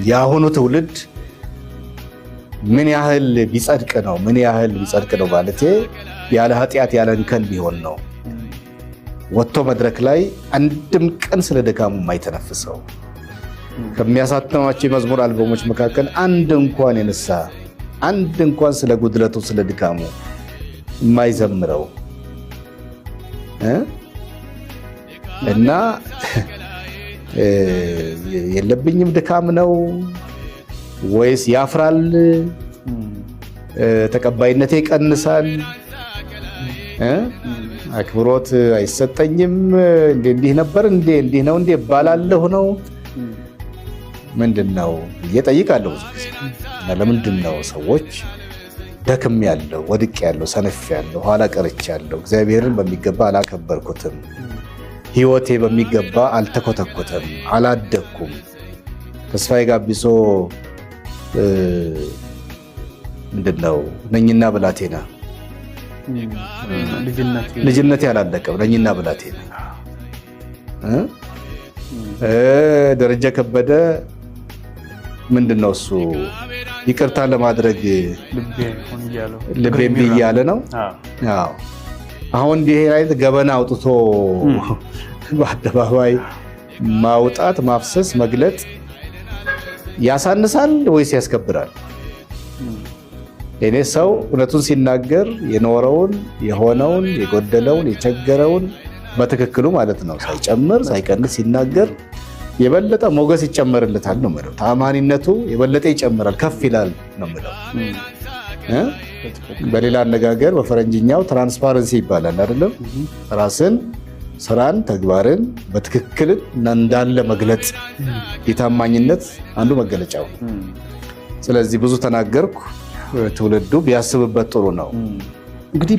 የአሁኑ ትውልድ ምን ያህል ቢጸድቅ ነው? ምን ያህል ቢጸድቅ ነው ማለቴ ያለ ኃጢአት ያለ እንከን ቢሆን ነው ወጥቶ መድረክ ላይ አንድም ቀን ስለ ድካሙ የማይተነፍሰው፣ ከሚያሳትማቸው የመዝሙር አልበሞች መካከል አንድ እንኳን የነሳ አንድ እንኳን ስለ ጉድለቱ ስለ ድካሙ የማይዘምረው እና የለብኝም ድካም ነው ወይስ ያፍራል? ተቀባይነቴ ይቀንሳል፣ አክብሮት አይሰጠኝም፣ እንዴ እንዲህ ነበር እንዴ፣ እንዲህ ነው እንዴ እባላለሁ ነው፣ ምንድን ነው ብዬ እጠይቃለሁ ብዙ ጊዜ። እና ለምንድን ነው ሰዎች ደክም ያለው፣ ወድቅ ያለው፣ ሰነፍ ያለው፣ ኋላ ቀርቻ ያለው፣ እግዚአብሔርን በሚገባ አላከበርኩትም፣ ህይወቴ በሚገባ አልተኮተኮተም፣ አላደግኩም። ተስፋዬ ጋቢሶ ምንድን ነው ነኝና ብላቴና፣ ልጅነቴ አላለቀም ነኝና ብላቴና። ደረጀ ከበደ ምንድን ነው እሱ ይቅርታ ለማድረግ ልቤ እምቢ እያለ ነው። አሁን እንዲህ አይነት ገበና አውጥቶ በአደባባይ ማውጣት፣ ማፍሰስ፣ መግለጥ ያሳንሳል ወይስ ያስከብራል? እኔ ሰው እውነቱን ሲናገር የኖረውን፣ የሆነውን፣ የጎደለውን፣ የቸገረውን በትክክሉ ማለት ነው፣ ሳይጨምር ሳይቀንስ ሲናገር የበለጠ ሞገስ ይጨመርለታል ነው የምለው። ታማኒነቱ የበለጠ ይጨምራል፣ ከፍ ይላል ነው የምለው። በሌላ አነጋገር በፈረንጅኛው transparency ይባላል አይደለም? ራስን፣ ስራን፣ ተግባርን በትክክል እንዳለ መግለጽ የታማኝነት አንዱ መገለጫው። ስለዚህ ብዙ ተናገርኩ። ትውልዱ ቢያስብበት ጥሩ ነው። እንግዲህ